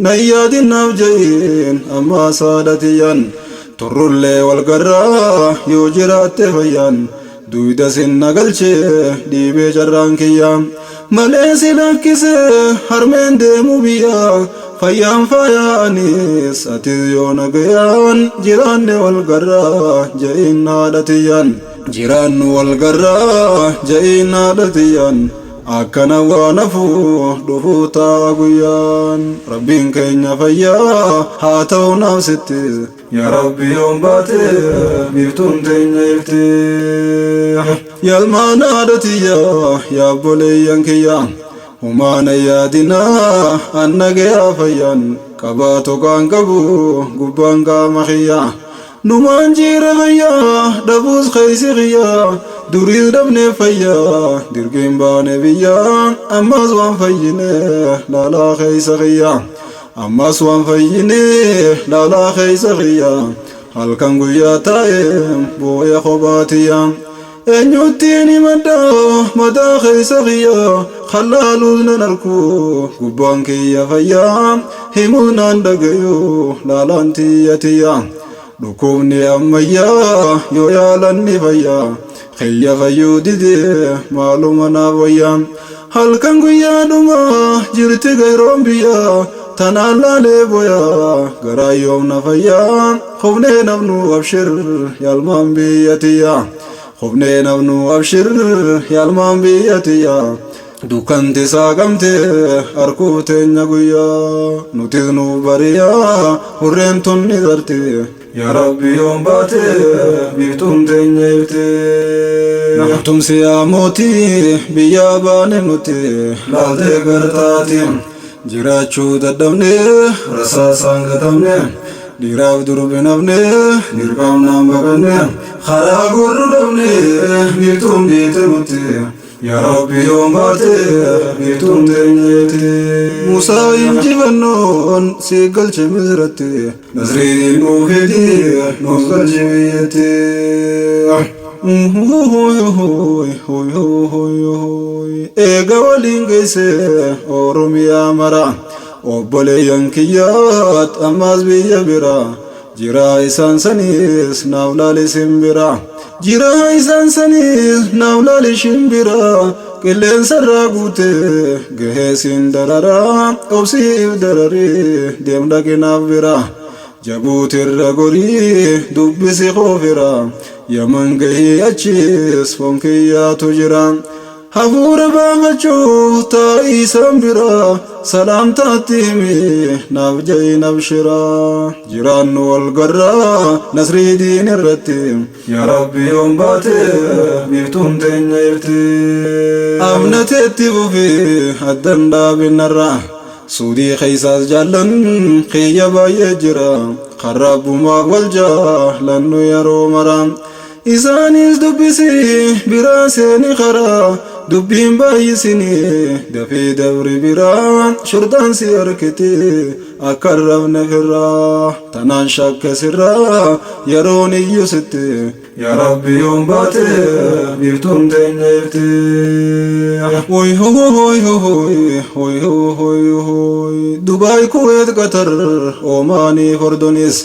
Nan yaadin naaf ja'iin ammaas haadha tiyyaan Turrullee wal garraa yoo jiraatte fayyaan Duyda sin na galchee dhiibee carraan kiyya Malee si lakkisee harmeen deemu biyya Fayyaan faayaa anis atis yoo nagayaan Jiraanne wal garraa ja'iin haadha tiyyaan Jiraannu wal garraa ja'iin haadha tiyyaan Akkana waan hafu dhufuu taa'a guyyaan Rabbiin keenya fayyaa haa ta'u naaf sitti Yaa Rabbi yoom baate biiftuun teenya ifti Yalmaan haadha tiyya yaa obboleeyyan kiyya Humaa na yaadinaa an nagayaa fayyaan Qabaa tuqaan qabu gubbaan qaama kiyya Numaan jiira fayyaa dhabuus keeysi kiyya Duriis dhabne fayyaa dirqiin baane biyya Ammaas waan fayyine laalaa keeysa kiyya Ammaas waan fayyine laalaa keeysa kiyya Halkan guyyaa taa'e booya kophaa tiyya Eenyuttiin himadha mataa keessa kiyya Kan laaluus nan arku gubbaan kiyya fayyaa Himuus naan dhagayu laalaan tiyya tiyya Dhukkubni ammayyaa yoo yaalan ni fayya Kiyya fayyuu dide maaluma naaf wayya Halkan guyyaa dhuma jirti gayroon biyya Tanaan laalee boya garaa yoom na fayya Kufnee nafnu abshir yaalmaan biyya tiyya Kufnee nafnu abshir yaalmaan biyya tiyya Dukkanti saaqamte harkuuf teenya guyyaa Nutis nuuf bariyaa hurreen tun ni tarti Yaa Rabbi yoom baate biiftuun teenya ifti Tumsi yaa mootii biyyaa baane nuti laaltee gartaati Jiraachuu dadhabne rasaasaan gatamne dhiiraaf durbi nafne dirqamnaan baqanne karaa gorru dhabne biiftuun dhiite nutti Yaa Rabbi yoom baate biiftuun teenyeeti Musaa injifannoon si galche Misratti Nasriin nuu fidi nuuf galche biyyatti. Eega waliin geesse Oromiyaa mara obboleeyyan kiyyaat ammaas biyya bira jiraa isaan saniis naaf laali simbira jiraa isaan saniis naaf laali shimbira qilleensarraa guute gahee siin dararaa obsiif dararii deem dhaqinaaf bira Jabuutirra gorii dubbisi koofira Yaman gahii achiis foon kiyyaatu jira Hafuura baafachuuf taa'ii isaan bira Salaamtaatti himi naaf ja'i nabshira Jiraannu wal garraa nasrii diin irratti Yaa Rabbi yoom baate biiftuun teenya ifti Amnateetti fufi addan dhaabinarraa Suudii keessaas jaallan kiyya baay'ee jira kan rabbumaaf wal jaalannu yeroo mara isaanis dubbisi biraa seeni karaa dubbiin baay'isini dafii dabri biraa shurxaan si harkiti akka hin rafne firraa tanaan shakke sirraa yeroon iyyu sitti Yaa Rabbi yoom baate biiftuun teenya ifti. Hoy hoy hoy hoy hoy hoy Dubaay Kuweet Qatar Omaanii Ordonis.